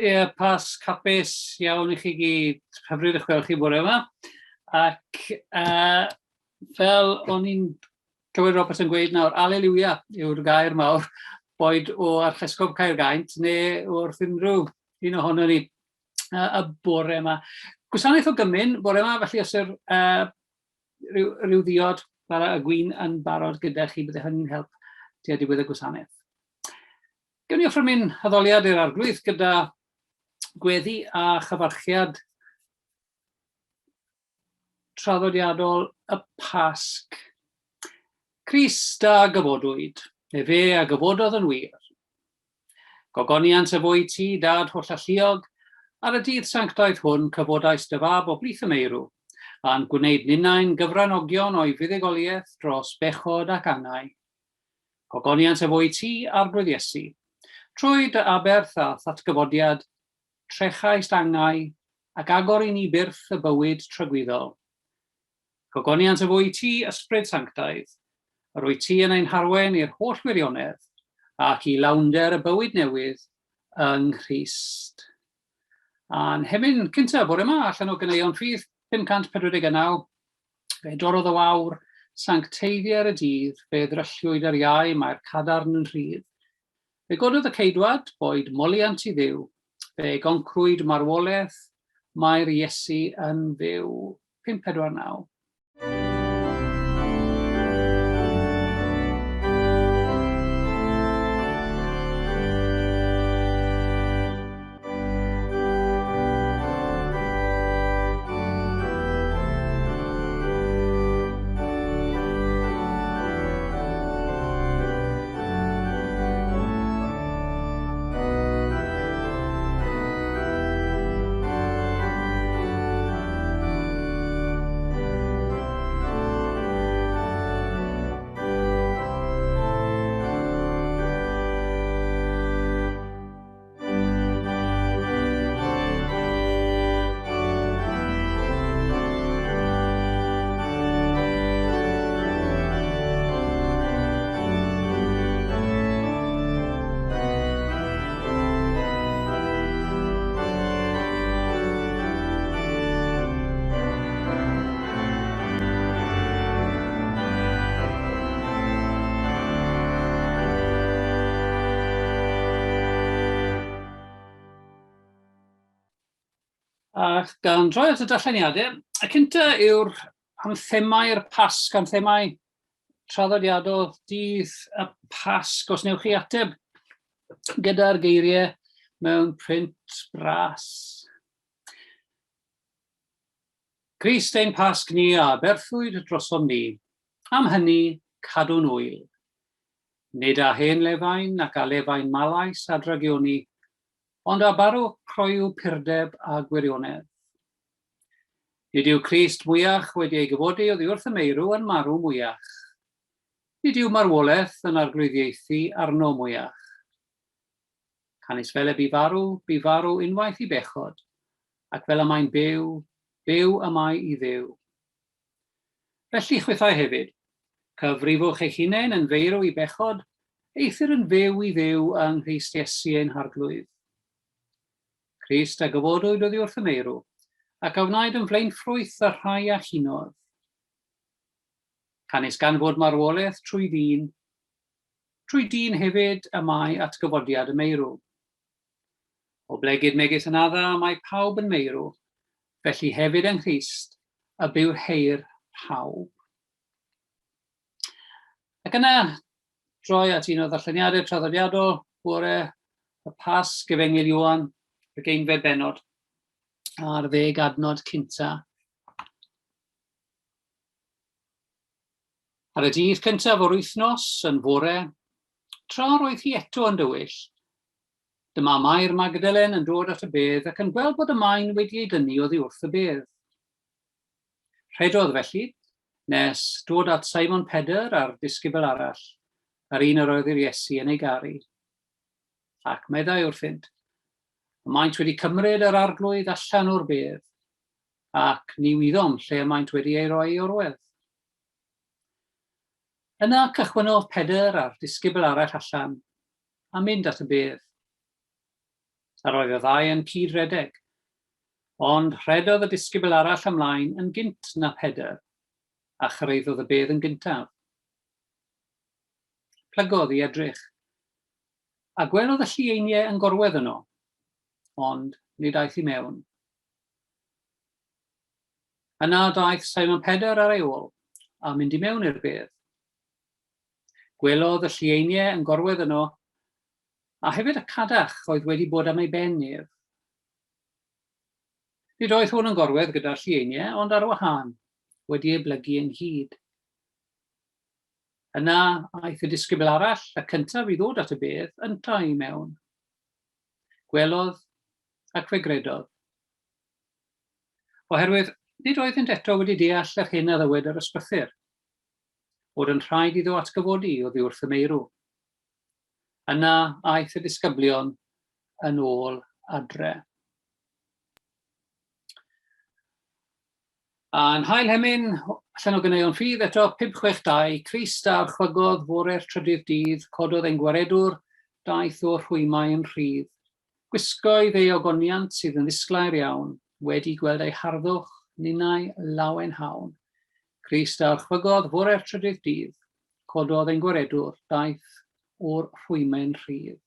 Ie, Pasg hapus iawn i chi gyd. Hyfryd eich gweld chi bore yma. Ac uh, fel o'n i'n clywed Robert yn gweud nawr, aleluia yw'r gair mawr, boed o Archesgob Caergaint neu wrth unrhyw un ohono ni y bore yma. Gwasanaeth o gymun bore yma, felly os yw'r uh, rhyw, rhyw ddiod bara y gwin yn barod gyda chi, bydde hynny'n help tua diwedd y gwasanaeth. Gewn ni offrymu'n haddoliad i'r Arglwydd gyda gweddi a chyfarchiad traddodiadol y Pasg. Crist a gyfodwyd, efe a gyfododd yn wir. Gogoniant y fwy ti, dad hollalluog, ar y dydd sanctaidd hwn cyfodais dy fab o blith y meirw, a'n gwneud ninnau'n gyfranogion o'i fuddugoliaeth dros bechod ac angau. Gogoniant efo i ti, Arglwydd Iesu. Trwy dy aberth a thatgyfodiad, trechaist angau, ac agor i ni byrth y bywyd tragwyddol. Gogoniant efo i ti, Ysbryd Sanctaidd, yr wyt ti yn ein harwen i'r holl wirionedd, ac i lawnder y bywyd newydd yng Nghrist. A'n hemyn cyntaf bore yma, allan o Ganeuon Ffydd 549, Fe dorrodd y wawr, sancteiddier y dydd, fe ddrylliwyd yr iau, mae'r cadarn yn rhydd. Fe gododd y ceidwad, boed moliant i Dduw, fe goncrwyd marwolaeth, mae'r Iesu yn fyw. 549. Ac gan droi at y darlleniadau, y cynta yw'r anthemau'r Pasg, anthemau traddodiadol dydd y Pasg, os newch chi ateb gyda'r geiriau mewn print bras. Crist ein Pasg ni a aberthwyd drosom ni, am hynny cadw'n ŵyl. Nid â hen lefain ac â lefain malais a drygioni, ond â barw croyw purdeb a gwirionedd. Nid yw Crist mwyach wedi ei gyfodi oddi wrth y meirw yn marw mwyach. Nid yw marwolaeth yn arglwyddiaethu arno mwyach. Canys fel y bu farw, bu farw unwaith i bechod, ac fel y mae'n byw, byw y mae i Dduw. Felly chwithau hefyd, cyfrifwch eich hunain yn feirw i bechod, eithr yn fyw i Dduw yng Nghrist Iesu ein Harglwydd. Crist a gyfodwyd oddi wrth y meirw, ac a wnaed yn flaenffrwyth y rhai a hunodd. Canys gan fod marwolaeth trwy ddyn, trwy dyn hefyd y mae atgyfodiad y meirw. Oblegid megis yn Adda mae pawb yn meirw, felly hefyd yng Nghrist y bywrheir pawb. Ac yna, droi at un o ddarlleniadau traddodiadol bore y Pasg, Efengyl Ioan, y geinfed bennod, a'r ddeg adnod cynta. Ar y dydd cyntaf o'r wythnos, yn fore, tra roedd hi eto yn dywyll, dyma Mair Magdalen yn dod at y bedd ac yn gweld bod y maen wedi ei dynnu oddi wrth y bedd. Rhedodd felly, nes dod at Simon Pedr a'r disgybl arall, yr un yr oedd yr Iesu yn ei garu. Ac meddai wrthynt, Y maent wedi cymryd yr arglwydd allan o'r bedd, ac ni wyddom lle y maent wedi ei roi i orwedd. Yna cychwynnodd Pedr a'r disgybl arall allan, a mynd at y bedd. Yr oedd y ddau yn cyd-redeg. Ond rhedodd y disgybl arall ymlaen yn gynt na Pedr, a chyrhaeddodd y bedd yn gyntaf. Plygodd i edrych, a gwelodd y llieiniau yn gorwedd yno, ond nid aeth i mewn. Yna daeth Simon Pedr ar ei ôl, a mynd i mewn i'r bedd. Gwelodd y llieiniau yn gorwedd yno, a hefyd y cadach oedd wedi bod am ei ben ef. Nid oedd hwn yn gorwedd gyda'r llieiniau, ond ar wahân, wedi ei blygu ynghyd. Yna aeth y disgybl arall, y cyntaf i ddod at y bedd, yntau i mewn. Gwelodd ac fe gredodd. Oherwydd nid oeddynt eto wedi deall yr hyn a ddywed yr ysbythyr, bod yn rhaid iddo atgyfodi oddi wrth y meirw. Yna aeth y disgyblion yn ôl adre. A'n hail hemyn, allan o ganeuon ffydd eto, 562, Crist a archwagodd fore'r trydydd dydd, cododd ein gwaredwr, daeth o'r rhwymau yn rhydd. Gwisgoedd ei ogoniant sydd yn ddisglair iawn, wedi gweld ei harddwch, ninnau lawen hawn. Crist a orchfygodd fore'r trydydd dydd, cododd ein gwaredwr, daeth o'r rhwymau'n rhydd.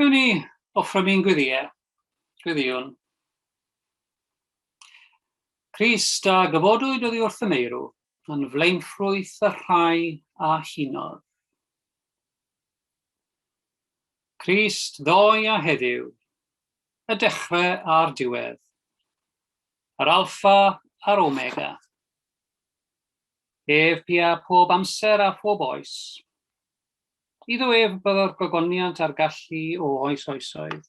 Ewn ni offrymu'n gweddiau. Gweddïwn. Crist a gyfodwyd oddi wrth y meirw, yn flaenffrwyth y rhai a hunodd. Crist ddoe a heddiw, y dechrau a'r diwedd, yr alffa a'r omega. Ef pia pob amser a phob oes. Iddo ef byddo'r gogoniant a'r gallu o oes oesoedd.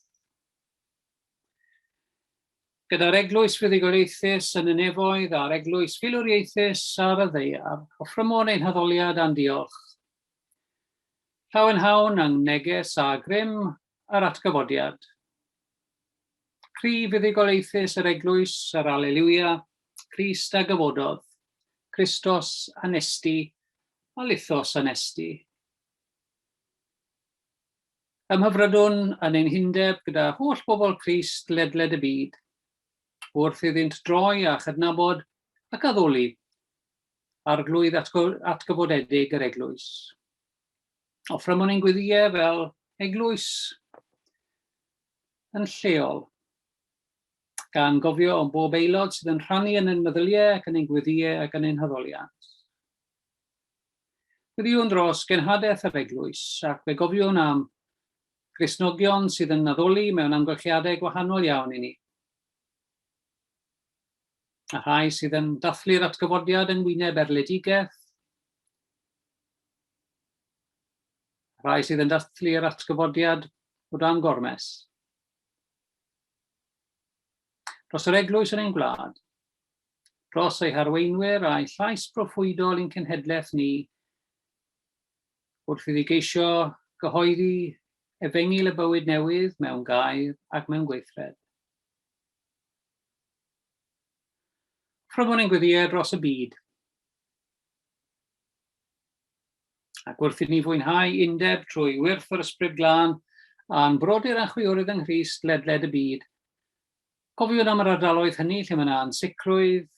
Gyda'r eglwys fuddugoliaethus yn y nefoedd a'r eglwys filwriaethus ar y ddaear, offrymwn ein haddoliad a'n diolch. Llawenhawn yng neges a grym yr atgyfodiad. Cri fuddugoliaethus yr Eglwys, yr Aleliwia, Crist a gyfododd, Christos anesti, alithos anesti. Ymhyfrydwn yn ein hundeb gyda holl bobl Crist ledled y byd, wrth iddynt droi a chydnabod ac addoli Arglwydd atgyfodedig yr Eglwys. Offrymwn ein gweddïau fel eglwys yn lleol, gan gofio am bob aelod sydd yn rhannu yn ein meddyliau ac yn ein gweddïau ac yn ein haddoliad. Gweddïwn dros genhadaeth yr eglwys ac fe gofiwn am Gristnogion sydd yn addoli mewn amgylchiadau gwahanol iawn i ni. A rhai sydd yn dathlu'r atgyfodiad yng ngwyneb erledigaeth, rhai sydd yn dathlu'r atgyfodiad o dan gormes. Dros yr eglwys yn ein gwlad, dros ei harweinwyr a'i llais proffwydol i'n cenhedlaeth ni, wrth iddi geisio gyhoeddi efengyl y bywyd newydd mewn gair ac mewn gweithred. Rhwymwn ein gweddïau dros y byd. Ac wrth i ni fwynhau undeb trwy wyrth yr Ysbryd Glân a'n brodyr a'n chwiorydd yng Nghrist ledled y byd, cofiwn am yr ardaloedd hynny lle mae yna ansicrwydd,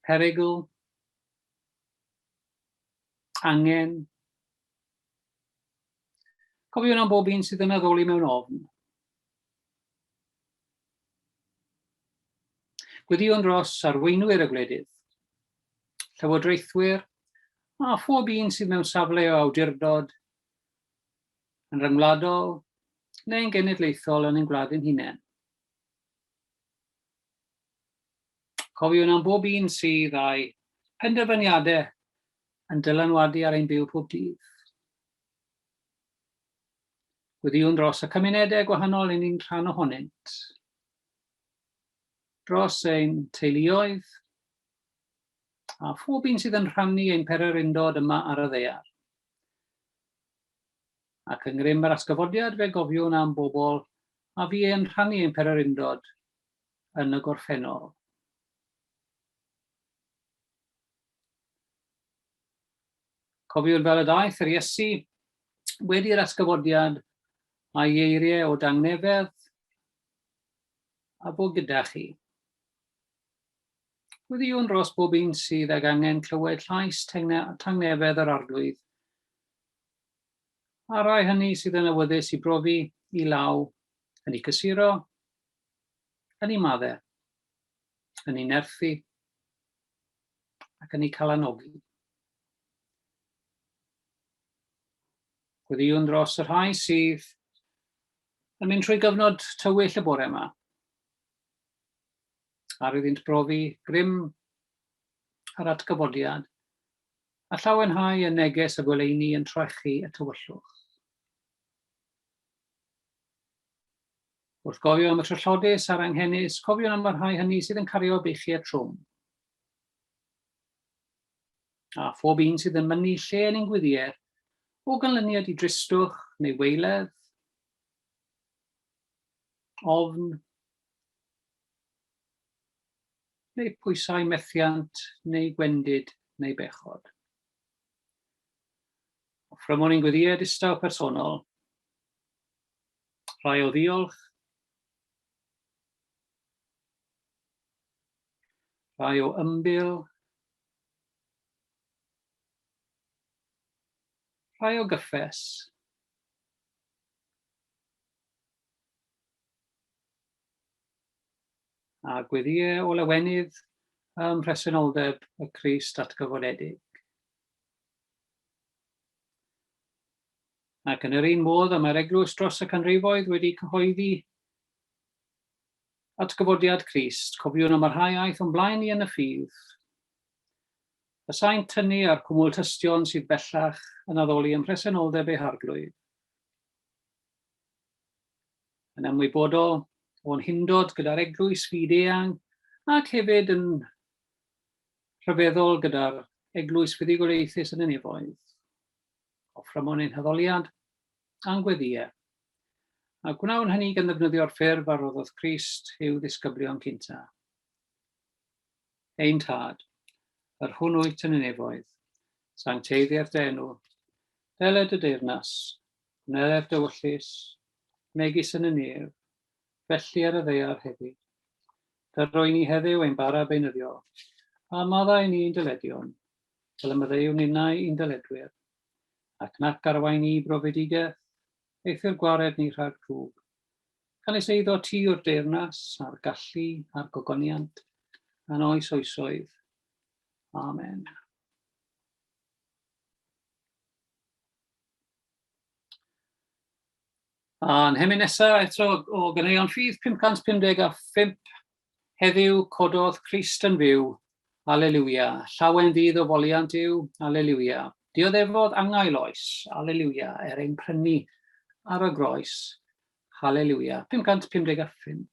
perygl, angen. Cofiwn am bob un sydd yn addoli mewn ofn. Gweddïwn dros arweinwyr y gwledydd, llywodraethwyr a phob un sydd mewn safle o awdurdod yn ryngwladol neu'n genedlaethol yn ein gwlad ein hunain. Cofiwn am bob un sydd â'i penderfyniadau yn dylanwadu ar ein byw pob dydd. Gweddïwn dros y cymunedau gwahanol yn ni'n rhan ohonynt, dros ein teuluoedd, a phob un sydd yn rhannu ein pererindod yma ar y ddaear. Ac yng ngrym yr atgyfodiad fe gofiwn am bobl a fu yn rhannu ein pererindod yn y gorffennol. Cofiwn fel y daeth yr Iesu wedi'r atgyfodiad a'i eiriau o dangnefedd a bod gyda chi. Gweddïwn dros bob un sydd ag angen clywed llais tangnefedd yr Arglwydd, a rai hynny sydd yn awyddus i brofi i law yn eu cysuro, yn eu maddau, yn eu nerthu ac yn eu calanogi. Gweddïwn dros y rhai sydd yn mynd trwy gyfnod tywyll y bore yma, ar iddynt brofi grym yr atgyfodiad a llawenhau y neges y goleuni yn trechu y tywyllwch. Wrth gofio am y trallodus a'r anghenus, cofiwn am y rhai hynny sydd yn cario beichiau trwm. A phob un sydd yn mynnu lle yn ein gwyddiau, o ganlyniad i dristwch neu weiledd, ofn, neu pwysau methiant neu gwendid neu bechod. Offrymwn ein gweddiau distaw personol, rhai o ddiolch, rhai o ymbil, rhai o gyffes, a gweddïau o lawenydd ym mhresenoldeb y Crist atgyfodedig. Ac yn yr un modd y mae'r eglwys dros y canrifoedd wedi cyhoeddi atgyfodiad Crist, cofiwn am y rhai aeth o'n blaen ni yn y ffydd, y saint tynnu a'r cwmwl tystion sydd bellach yn addoli ym mhresenoldeb eu harglwydd. Yn ymwybodol o'n hundod gyda'r eglwys fyd eang ac hefyd yn rhyfeddol gyda'r eglwys fuddugoliaethus yn y nefoedd. Offrymwn ein haddoliad a'n gweddïau. A gwnawn hynny gan ddefnyddio'r ffurf a roddodd Crist i'w ddisgyblion cynta. Ein Tad, yr hwn wyt yn y nefoedd, sancteiddier dy enw, deled dy deyrnas, gwneler dy wyllys, megis yn y nef, felly ar y ddaear hefyd. Dyroi ni heddiw ein bara beunyddiol, a maddau ni'n dyledion, fel y maddeuwn ninnau i'n dyledwyr. Ac nac arwain ni i brofedigaeth, eithr gwared ni rhag drwg. Canys eiddo ti yw'r deyrnas, a'r gallu, a'r gogoniant, yn oes oesoedd. Amen. A'n hemyn nesaf eto o Ganeuon Ffydd 555, Heddiw cododd Crist yn fyw, Aleliwia. Llawen ddydd o foliant yw, Aleliwia. Dioddefodd angau loes, Aleliwia, er ein prynu ar y groes, Haleliwia. 555.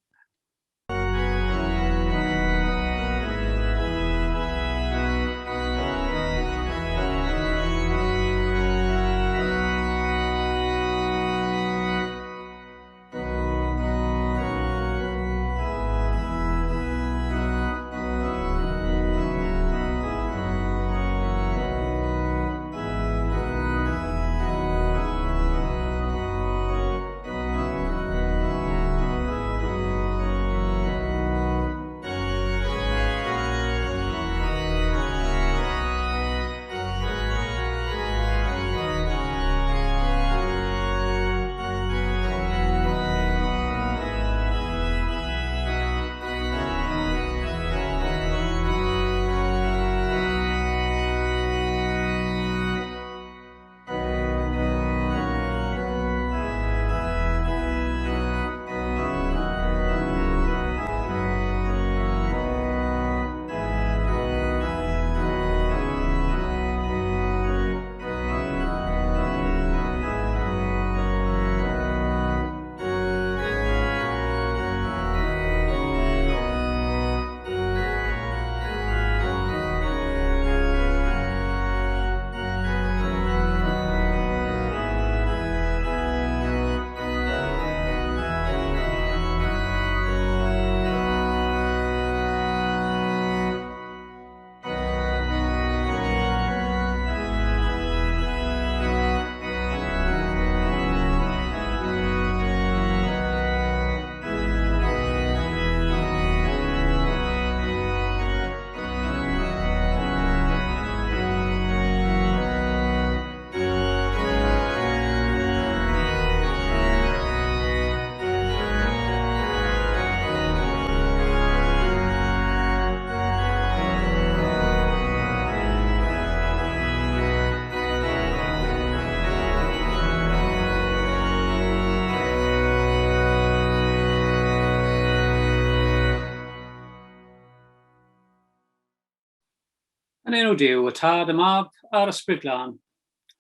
Yn enw Duw, y Tad, y Mab, a'r Ysbryd Glân.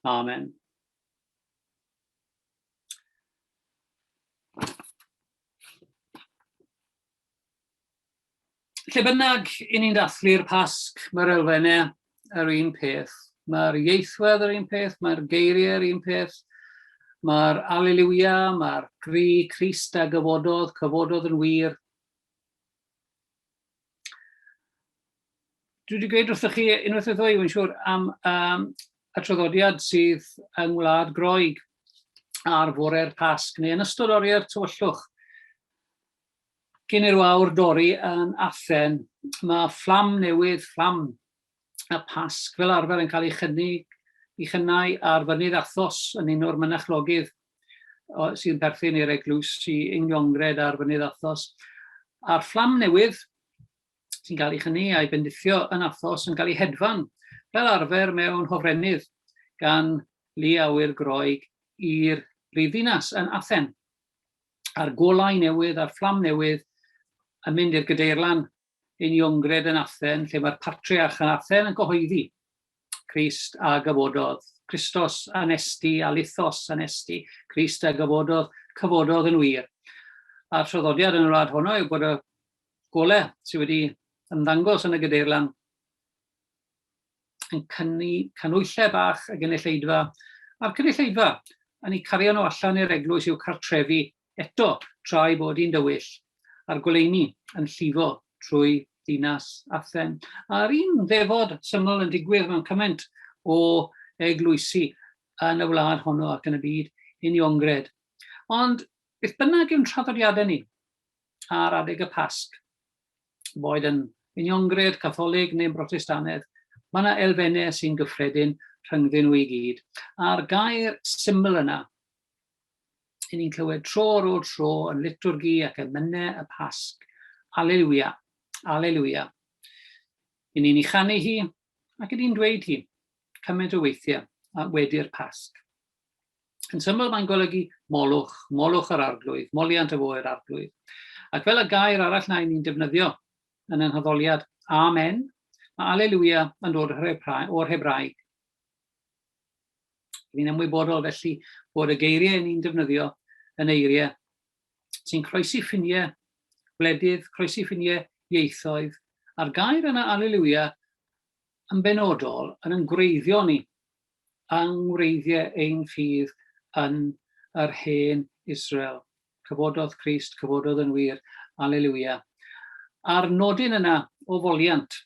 Amen. Lle bynnag i ni'n dathlu'r Pasg, mae'r elfennau yr un peth. Mae'r ieithwedd yr un peth, mae'r geiriau yr un peth, mae'r Aleliwia, mae'r gri Crist a gyfododd, cyfododd yn wir. Dwi wedi gweud wrthych chi unwaith neu ddwy, wy'n siŵr, am um, y traddodiad sydd yng Ngwlad Groeg ar fore'r Pasg, neu yn ystod oriau'r tywyllwch. Cyn i'r wawr dorri yn Athen, mae fflam newydd, fflam y Pasg fel arfer yn cael ei chynnig i chynnau ar fynydd Athos yn un o'r mynachlogydd sydd yn perthyn i'r eglwysi Uniongred ar fynydd Athos. A'r fflam newydd sy'n cael ei chynnu a'i bendithio yn Athos yn cael ei hedfan fel arfer mewn hofrennydd gan lu awyr Groeg i'r brifddinas yn Athen. A'r golau newydd a'r fflam newydd yn mynd i'r gadeirlan uniongred yn Athen, lle mae'r patriarch yn Athen yn cyhoeddi Crist a gyfododd, Christos anesti, alithos anesti, Crist a gyfododd, cyfododd yn wir. A'r traddodiad yn y wlad honno yw bod y golau sydd wedi ymddangos yn y gadeirlan yn cynnu canhwyllau bach y gynulleidfa A'r cynulleidfa yn eu cario nhw allan i'r eglwys i'w cartrefi eto tra ei bod hi'n dywyll, a'r goleuni yn llifo trwy ddinas Athen. A'r un ddefod syml yn digwydd mewn cymaint o eglwysi yn y wlad honno ac yn y byd uniongred. Ond beth bynnag yw'n traddodiadau ni ar adeg y Pasg, boed yn uniongred, Catholig neu'n Brotestanedd, mae yna elfennau sy'n gyffredin rhyngddyn nhw i gyd. A'r gair syml yna, i ni'n clywed tro ar ôl tro yn litwrgi ac emynau y Pasg, Aleluia, Aleluia. I ni'n ei chanu hi ac i ni'n dweud hi cymaint o weithiau wedi'r Pasg. Yn syml, mae'n golygu molwch, molwch yr Arglwydd, moliant y fo i'r Arglwydd. Ac fel y gair arall na i ni'n defnyddio yn ein haddoliad, Amen, mae Aleluia yn dod o'r Hebraeg. Ni'n ymwybodol felly bod y geiriau ni'n defnyddio yn eiriau sy'n croesi ffiniau gwledydd, croesi ffiniau ieithoedd, a'r gair yna, Aleluia, yn benodol yn yn gwreiddio ni yng ngwreiddiau ein ffydd yn yr hen Israel. Cyfododd Crist, cyfododd yn wir, Aleluia. A'r nodyn yna o foliant,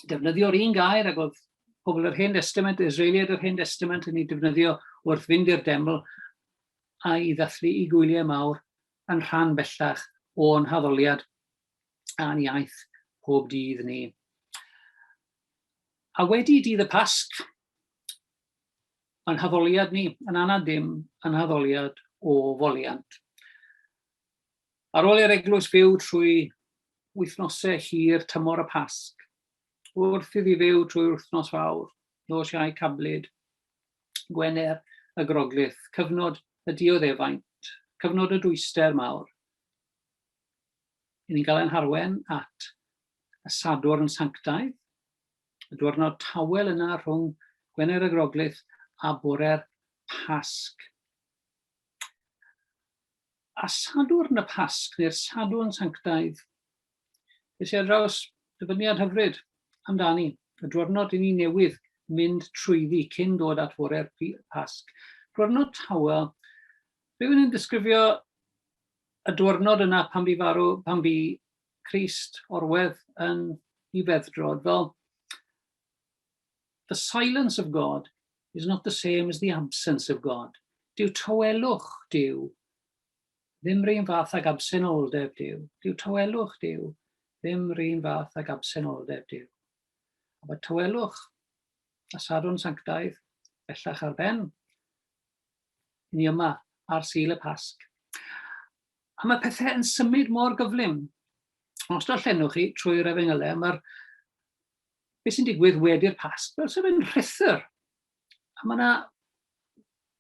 defnyddio'r un gair ag oedd pobl yr Hen Destament, Israeliaid yr Hen Destament yn ei defnyddio wrth fynd i'r deml a i ddathlu i gwyliau mawr yn rhan bellach o'n haddoliad a'n iaith pob dydd ni. A wedi dydd y Pasg, mae'n haddoliad ni yn anad dim yn haddoliad o foliant. Ar ôl i'r eglwys fyw trwy wythnosau hir tymor y Pasg, wrth iddi fyw trwy'r wythnos fawr, nos Iau Cablyd, Gwener y Groglith, cyfnod y dioddefaint, cyfnod y dwyster mawr, i ni'n cael ein harwen at y Sadwrn Sanctaidd, y diwrnod tawel yna rhwng Gwener y Groglith a bore'r Pasg. A Sadwrn y Pasg, neu'r Sadwrn Sanctaidd, es i ar draws dyfyniad hyfryd amdani, y diwrnod i ni newydd mynd trwyddi cyn dod at fore'r Pasg. Diwrnod tawel, rhywun yn disgrifio y diwrnod yna pan bu farw, pan bu Crist orwedd yn ei feddrod fel The silence of God is not the same as the absence of God. Dyw tawelwch Duw ddim rhywun fath ag absenoldeb Duw. Dyw tawelwch Duw ddim rhywun fath ag absenoldeb Duw. A mae tawelwch a Sadwrn Sanctaidd bellach ar ben. Ni yma ar Sul y Pasg. A mae pethau yn symud mor gyflym. Os darllenwch chi trwy'r efengylau, mae'r beth sy'n digwydd wedi'r Pasg, fel sef yn rhuthr. A mae yna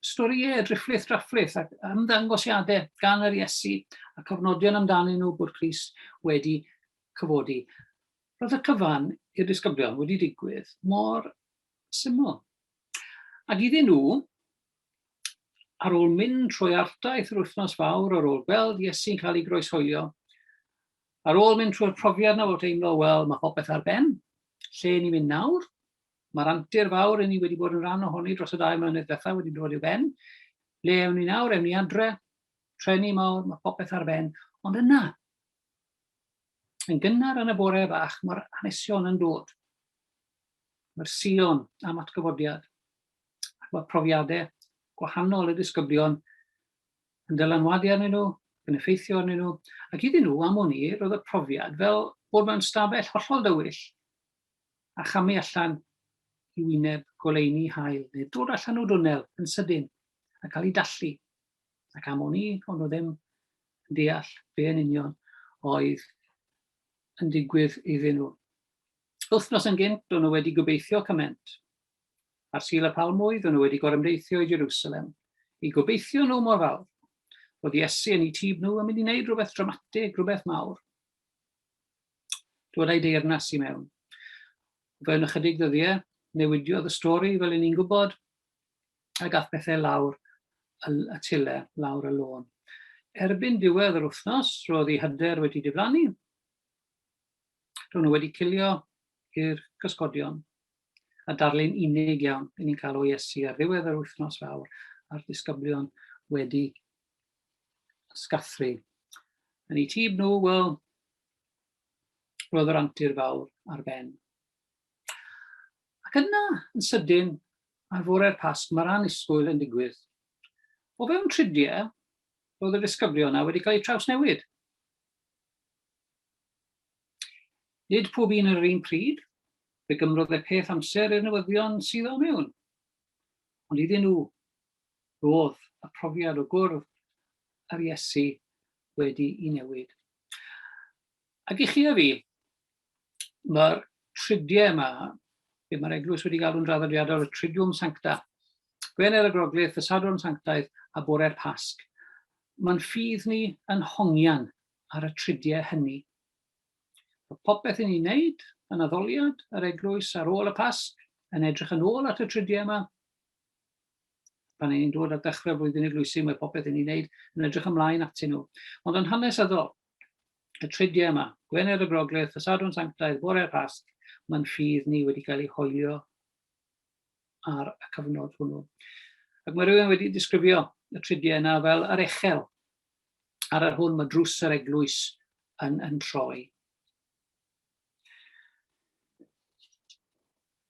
storïau drifflith drafflith ac ymddangosiadau gan yr Iesu a cofnodion amdanyn nhw bod Crist wedi cyfodi. Roedd y cyfan i'r disgyblion wedi digwydd mor syml. Ac iddyn nhw, ar ôl mynd trwy artaith yr wythnos fawr, ar ôl gweld Iesu'n cael ei groeshoelio, ar ôl mynd trwy'r profiad 'na o deimlo, wel, mae popeth ar ben, lle ni'n mynd nawr? Mae'r antur fawr i ni wedi bod yn rhan ohoni dros y 2 mlynedd diwethaf wedi dod i'w ben. Le ewn ni nawr? Ewn ni adre, treni mawr, mae popeth ar ben. Ond yna, yn gynnar yn y bore bach, mae'r hanesion yn dod. Mae'r sïon am atgyfodiad ac mae profiadau gwahanol y disgyblion yn dylanwadu arnyn nhw, yn effeithio arnyn nhw, ac iddyn nhw, am wn i, roedd y profiad fel bod mewn stafell hollol dywyll a chamu allan i wyneb goleuni haul, neu dod allan o dwnnel yn sydyn a cael ei dallu. Ac am wn i, o'n nhw ddim yn deall be yn union oedd yn digwydd iddyn nhw. Wythnos yn gynt, o'n nhw wedi gobeithio cymaint. Ar Sul y Palmwydd, o'n nhw wedi gorymdeithio i Jerusalem, i gobeithio nhw mor fawr. Roedd Iesu yn eu tîb nhw yn mynd i wneud rhywbeth dramatig, rhywbeth mawr. Dod â'i deyrnas i mewn. O fewn ychydig ddyddiau, newidiodd y stori, fel i ni'n gwybod, a gath pethau lawr y, y tile, lawr y lôn. Erbyn diwedd yr wythnos, roedd ei hyder wedi diflannu. Ro'n nhw wedi cilio i'r cysgodion. A darlun unig iawn i ni'n cael o Iesu ar ddiwedd yr wythnos fawr a'r disgyblion wedi ysgathru. Yn eu tîb nhw, wel, roedd yr antur fawr ar ben. Ac yna, yn sydyn, ar fore'r Pasg, mae'r annisgwyl yn digwydd. O fewn tridiau, roedd y disgyblion yna wedi cael eu trawsnewid. Nid pob un ar yr un pryd, fe gymrodd e peth amser i'r newyddion sydd o mewn. Ond iddyn nhw, roedd y profiad o gwrdd â'r Iesu wedi i newid. Ac i chi a fi, mae'r tridiau yma, be mae'r eglwys wedi galw'n draddodiadol y Triduum Sancta, Gwener y Groglith, y Sadwrn Sanctaidd a bore'r Pasg. Mae'n ffydd ni yn hongian ar y tridiau hynny. Mae popeth i ni'n wneud yn addoliad yr eglwys ar ôl y Pasg yn edrych yn ôl at y tridiau yma. Pan ni'n dod at ddechrau flwyddyn eglwysi, mae popeth i ni'n wneud yn edrych ymlaen atyn nhw. Ond yn hanesyddol, y tridiau yma, Gwener y Groglith, y Sadwrn Sanctaidd, bore'r Pasg, mae'n ffydd ni wedi cael ei hoelio ar y cyfnod hwnnw. Ac mae rhywun wedi disgrifio y tridiau yna fel yr echel, ar yr hwn mae drws yr eglwys yn, yn troi.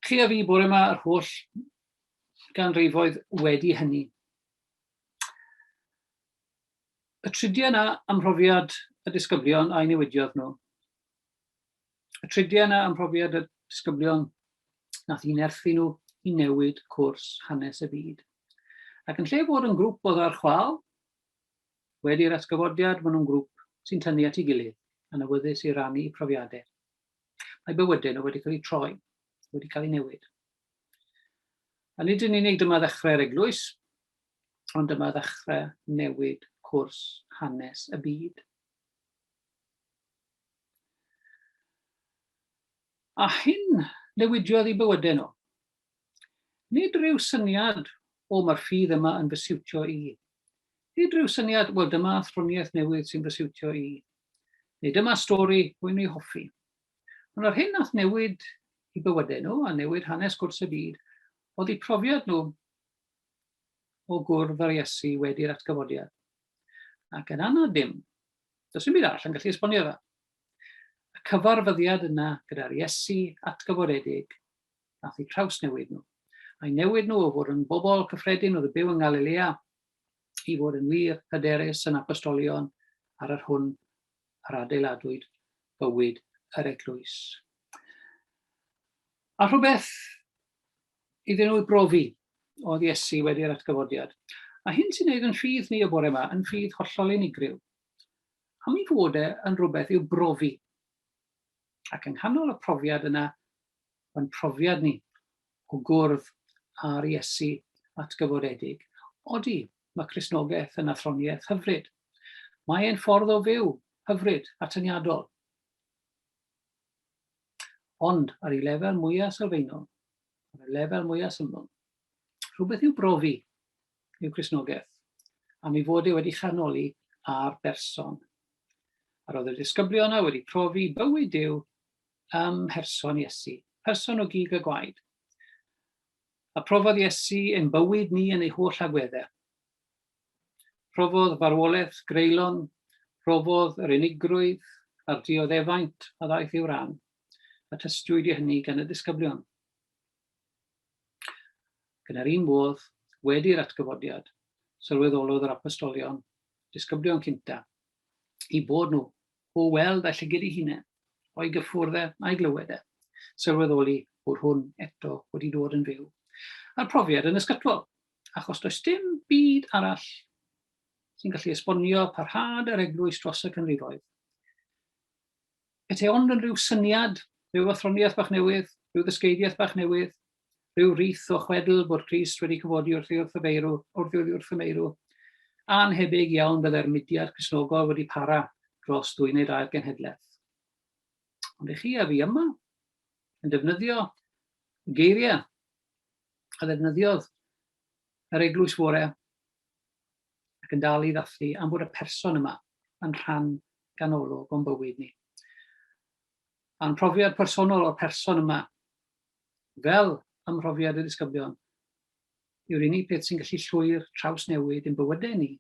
Chi a fi bore yma yr holl ganrifoedd wedi hynny. Y tridiau yna ym mhrofiad y disgyblion a'i newidiodd nhw. Y tridiau yna ym mhrofiad y disgyblion nath i nerthu nhw i newid cwrs hanes y byd. Ac yn lle fod yn grŵp oedd ar chwâl, wedi'r atgyfodiad, maen nhw'n grŵp sy'n tynnu at ei gilydd yn awyddus i rannu profiadau. Mae bywydau nhw wedi cael eu troi, wedi cael eu newid. A nid yn unig dyma ddechrau'r eglwys, ond dyma ddechrau newid cwrs hanes y byd. A hyn newidiodd eu bywydau nhw. Nid rhyw syniad, o mae'r ffydd yma yn fy siwtio i. Nid rhyw syniad, wel dyma athroniaeth newydd sy'n fy siwtio i. Neu dyma stori rwy'n ei hoffi. Ond yr hyn nath newid eu bywydau nhw a newid hanes gwrs y byd oedd eu profiad nhw o gwrdd â'r Iesu wedi'r atgyfodiad. Ac yn anad dim, does dim byd arall yn gallu esbonio fe. Y cyfarfyddiad yna gyda'r Iesu atgyfodedig nath eu trawsnewid nhw. A'i newid nhw o fod yn bobl cyffredin oedd yn byw yng Ngalilea i fod yn wir hyderus yn apostolion ar yr hwn yr adeiladwyd bywyd yr eglwys. A rhywbeth iddyn nhw brofi oedd Iesu wedi'r atgyfodiad. A hyn sy'n neud yn ffydd ni y bore yma yn ffydd hollol unigryw. Am ei fod e yn rhywbeth i'w brofi. Ac yng nghanol y profiad yna, mae'n profiad ni o gwrdd â'r Iesu atgyfodedig. Odi, mae Cristnogaeth yn athroniaeth hyfryd. Mae e'n ffordd o fyw hyfryd, atyniadol. Ond ar ei lefel mwyaf sylfaenol, ar y lefel mwyaf syml, rhywbeth i'w brofi yw Cristnogaeth, am ei fod e wedi chanoli ar berson. A roedd y disgyblion yna wedi profi bywyd Duw ym mherson Iesu, person o gig a gwaed. A profodd Iesu ein bywyd ni yn ei holl agweddau. Profodd farwolaeth greulon, profodd yr unigrwydd a'r dioddefaint a ddaeth i'w ran, a tystiwyd i hynny gan y disgyblion. Ac yn yr un modd, wedi'r atgyfodiad, sylweddolodd yr apostolion, disgyblion cynta, i bod nhw, o weld â'i llygid ei hunain, o'i gyffwrdd e a'i glywed e, sylweddoli bod hwn eto wedi dod yn fyw. A'r profiad yn ysgytwol, achos does dim byd arall sy'n gallu esbonio parhad yr eglwys dros y canrifoedd. Petai ond yn rhyw syniad, rhyw athroniaeth bach newydd, rhyw ddysgeidiaeth bach newydd, rhyw rith o chwedl bod Crist wedi cyfodi wrth wrth y feirw, wrth wrth y meirw, anhebyg iawn byddai'r mudiad Cristnogol wedi para dros ddwy neu dair genhedlaeth. Ond i chi a fi yma, yn defnyddio geiriau a ddefnyddiodd yr eglwys fore ac yn dal i ddathlu am fod y person yma yn rhan ganolog o'n bywyd ni. A'n profiad personol o'r person yma, fel ym mhrofiad y disgyblion, yw'r unig peth sy'n gallu llwyr trawsnewid ein bywydau ni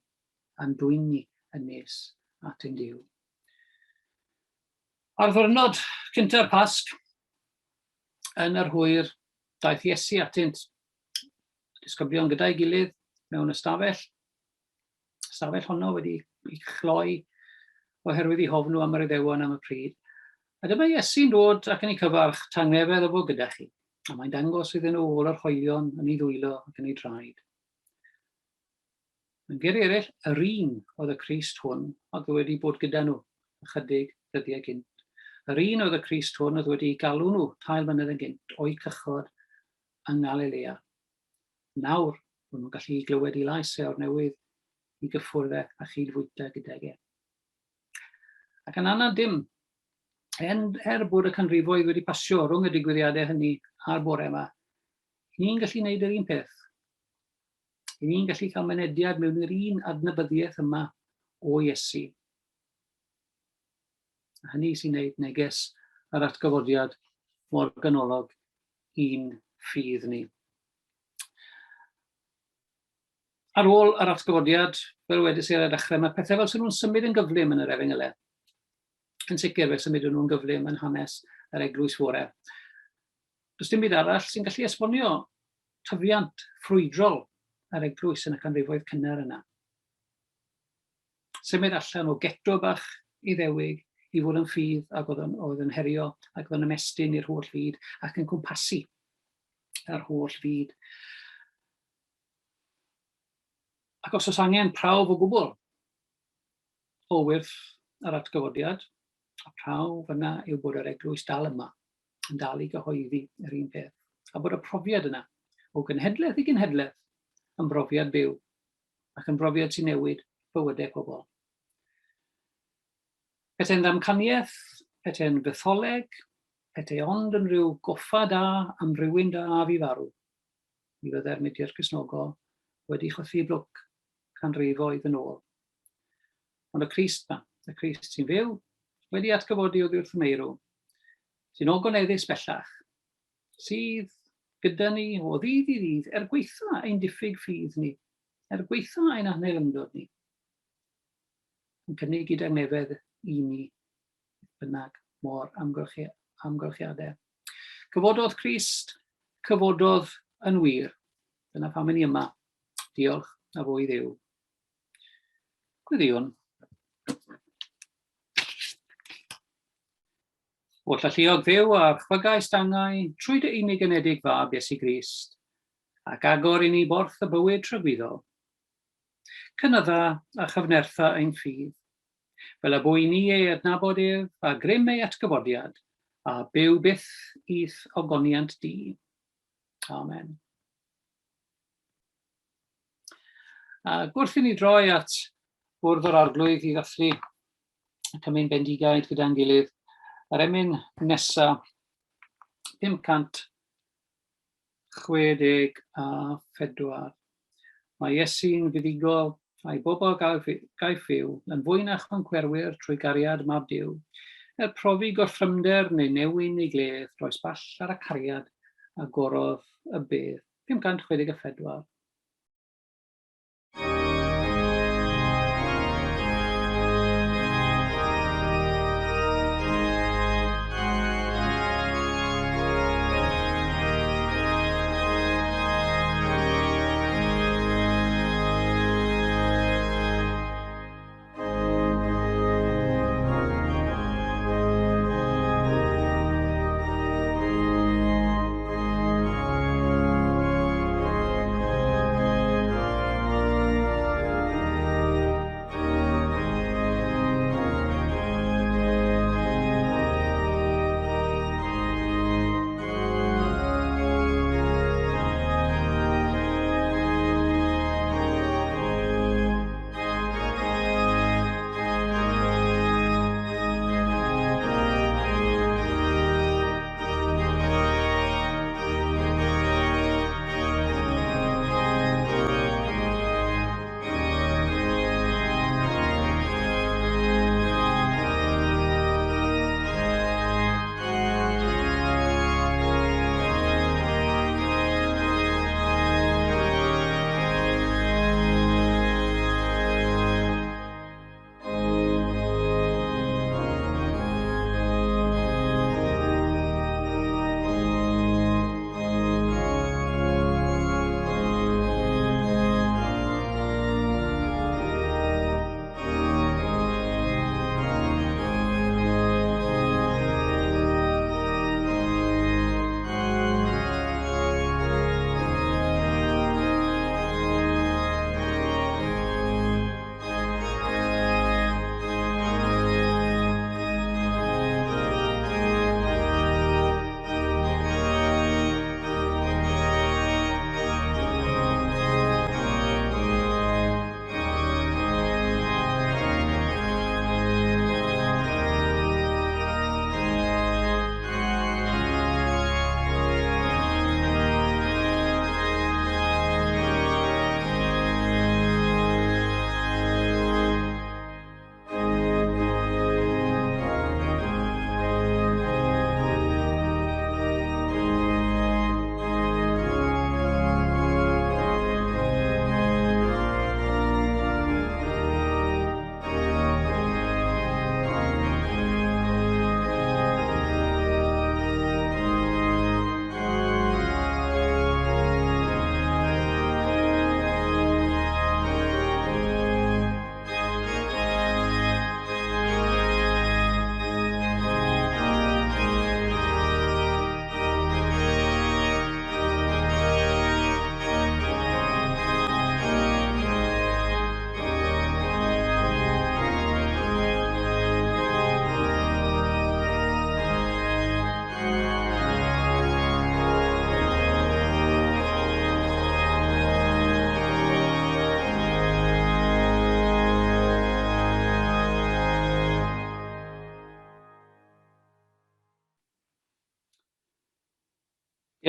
a'n dwyn ni yn nes at ein Duw. Ar ddwrnod cynta'r Pasg, yn yr hwyr, daeth Iesu atynt, y disgyblion gyda'i gilydd mewn ystafell, ystafell honno wedi ei chloi oherwydd i hofn nhw am yr Iddewon am y pryd. A dyma Iesu'n dod ac yn ei cyfarch, tangnefedd o fod gyda chi. A mae'n dangos iddyn nhw ôl yr hoelion yn ei ddwylo ac yn ei draed. Mewn geiriau eraill, yr un oedd y Crist hwn oedd wedi bod gyda nhw ychydig ddyddiau gynt. Yr un oedd y Crist hwn oedd wedi galw nhw tair mlynedd yn gynt o'u cychod yng Ngalilea. Nawr, maen nhw'n gallu glywed ei lais e o'r newydd i gyffwrdd e a chyd-fwyta gydag e. Ac yn anad dim, en, er bod y canrifoedd wedi pasio rhwng y digwyddiadau hynny a'r bore yma, ni'n gallu gwneud yr un peth. I ni'n gallu cael mynediad mewn i'r un adnabyddiaeth yma o Iesu. A hynny sy'n gwneud neges yr atgyfodiad mor ganolog i'n ffydd ni. Ar ôl yr atgyfodiad, fel wedys i ar y dechrau, mae pethau fel sy'n nhw'n symud yn gyflym yn yr efengylau. Yn sicr, fe symudon nhw'n gyflym yn hanes yr eglwys fore. Does dim byd arall sy'n gallu esbonio tyfiant ffrwydrol yr eglwys yn y canrifoedd cynnar yna. Symud allan o geto bach Iddewig i fod yn ffydd ac oedd yn, oedd yn herio ac oedd yn ymestyn i'r holl fyd ac yn cwmpasu yr holl fyd. Ac os oes angen prawf o gwbl o wyrth yr atgyfodiad, y prawf yna yw bod yr eglwys dal yma yn dal i gyhoeddi yr un peth, a bod y profiad yna, o genhedlaeth i genhedlaeth, yn brofiad byw, ac yn brofiad sy'n newid bywydau pobl. Pete'n ddamcaniaeth, pete'n fytholeg, pete ond yn rhyw goffa da am rywun da a fi farw, mi fydde'r mudiad Cristnogol wedi chwythu blwc canrifoedd yn ôl. Ond y Crist 'ma, y Crist sy'n fyw, wedi atgyfodi oddi wrth y meirw, sy'n ogoneddus bellach, sydd gyda ni o ddydd i ddydd er gwaetha ein diffyg ffydd ni, er gwaetha ein anheilyngdod ni, yn cynnig i dangnefedd i ni, beth bynnag mor amgylchiadau. Cyfododd Crist, cyfododd yn wir. Dyna pam ni yma. Diolch a fo i Dduw. Gweddïwn. Oll alluog Dduw a'r chwygais dangau trwy dy unig anedig fab Iesu Grist, ac agor i ni borth y bywyd tragwyddol. Cynydda a chyfnertha ein ffydd, fel y bo i ni ei adnabod ef a grym ei atgyfodiad, a byw byth i'th ogoniant di. Amen. Ac wrth i ni droi at Bwrdd yr Arglwydd i ddathlu y cymun bendigaid gyda'n gilydd, yr emyn nesa, 564. Mae Iesu'n fuddugol a'i bobl gaiff fyw yn fwy na choncwerwyr trwy gariad Mab Duw. Er profi gorthrymder neu newyn neu gledd, does ball ar y cariad a gorodd y bedd. 564.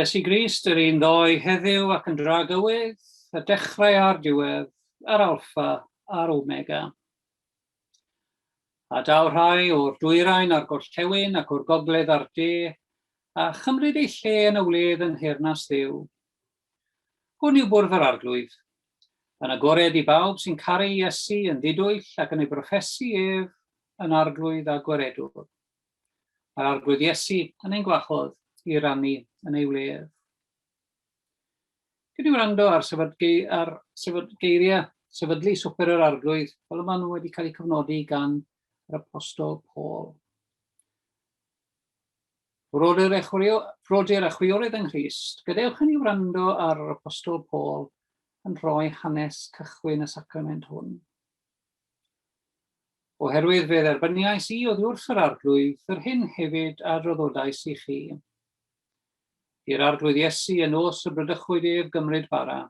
Iesu Grist, yr un ddoe, heddiw ac yn dragywydd, y dechrau a'r diwedd, yr alffa a'r omega. A daw rhai o'r dwyrain a'r gorllewin ac o'r gogledd a'r de, a chymryd eu lle yn y wledd yn nheyrnas Dduw. Hwn yw bwrdd yr Arglwydd, yn agored i bawb sy'n caru Iesu yn ddidwyll ac yn ei broffesu ef yn Arglwydd a Gwaredwr. Mae'r Arglwydd Iesu yn ein gwahodd i rannu yn ei wledd. Gwn i wrando ar, sefydgu, ar sefyd, geiriau sefydlu swper yr Arglwydd, fel y maen nhw wedi cael eu cofnodi gan yr Apostol Paul. Brodyr a, chwrio, brodyr a chwiorydd yng Nghrist, gadewch i ni wrando ar yr Apostol Paul yn rhoi hanes cychwyn y sacrament hwn. Oherwydd fe dderbyniais i oddi wrth yr Arglwydd yr hyn hefyd a draddodais i chi. I'r Arglwydd Iesu y nos y bradychwyd ef gymryd bara.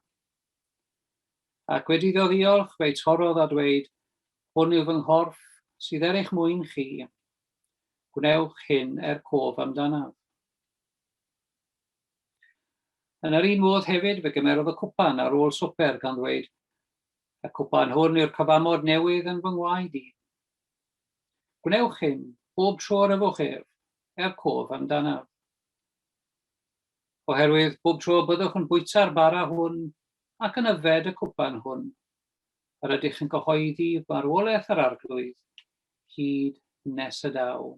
Ac wedi iddo ddiolch, fe'i torrodd a dweud, Hwn yw fy nghorff sydd er eich mwyn chi. Gwnewch hyn er cof amdanaf. Yn yr un modd hefyd fe gymerodd y cwpan ar ôl swper gan ddweud, Y cwpan hwn yw'r cyfamod newydd yn fy ngwaed i. Gwnewch hyn, bob tro yr yfwch ef, er cof amdanaf. Oherwydd bob tro y byddwch yn bwyta'r bara hwn ac yn yfed y cwpan hwn, yr ydych yn cyhoeddi marwolaeth yr Arglwydd hyd nes y daw.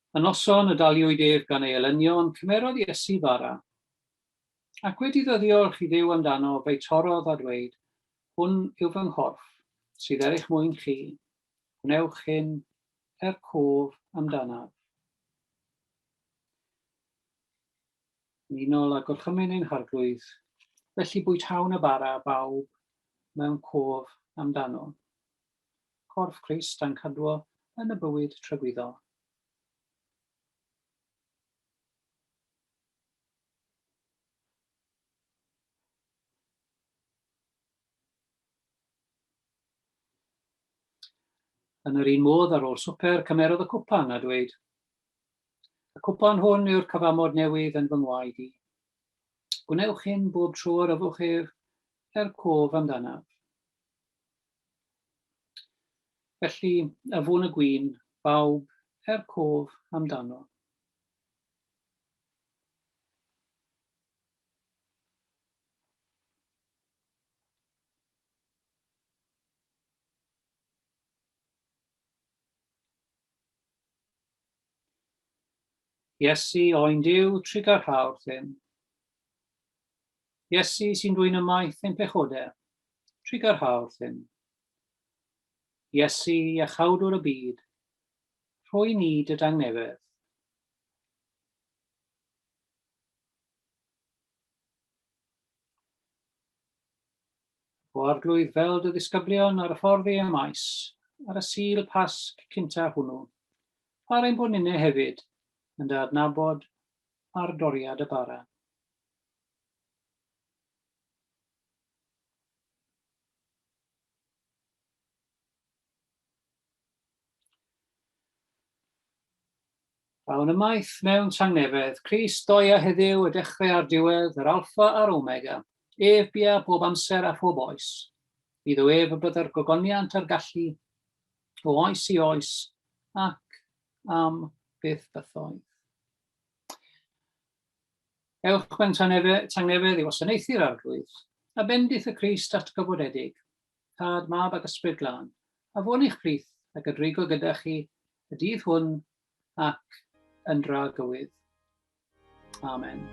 Y noson y daliwyd ef gan ei elynion, cymerodd Iesu fara. Ac wedi iddo ddiolch i Dduw amdano, fe'i torrodd a dweud, Hwn yw fy nghorff, sydd er eich mwyn chi. Gwnewch hyn er cof amdanaf. Yn unol â gorchymyn ein Harglwydd, felly bwytawn y bara bawb mewn cof amdano. Corff Crist a'n cadwo yn y bywyd tragwyddol. Yn yr un modd, ar ôl swper, cymerodd y cwpan a dweud, Y cwpan hwn yw'r cyfamod newydd yn fy ngwaed i. Gwnewch hyn bob tro yr yfwch ef, er cof amdanaf. Felly, yfwn y gwin, bawb, er cof amdano. Iesu, oen Duw, trugarha wrthym. Iesu sy'n dwyn ymaith ein pechodau, trugarha wrthym. Iesu, iachawdwr y byd, rhoi ni dy dangnefedd. O Arglwydd, fel dy ddisgyblion ar y ffordd i Emaus, ar y Sul Pasg cynta hwnnw, par ein bod ninne hefyd yn dy adnabod ar doriad y bara. Awn ymaith mewn tangnefedd, Crist ddoe a heddiw, y dechrau a'r diwedd, yr Alffa a'r Omega, ef bia pob amser a phob oes. Iddo ef y bydda'r gogoniant a'r gallu, o oes i oes, ac am byth bythoedd. Ewch mewn tangnefedd i wasanaethu'r Arglwydd, a bendith y Crist atgyfodedig, Tad, Mab ac Ysbryd Glân, a fo'n eich plith ac a drigo gyda chi y dydd hwn ac yn dragywydd. Amen.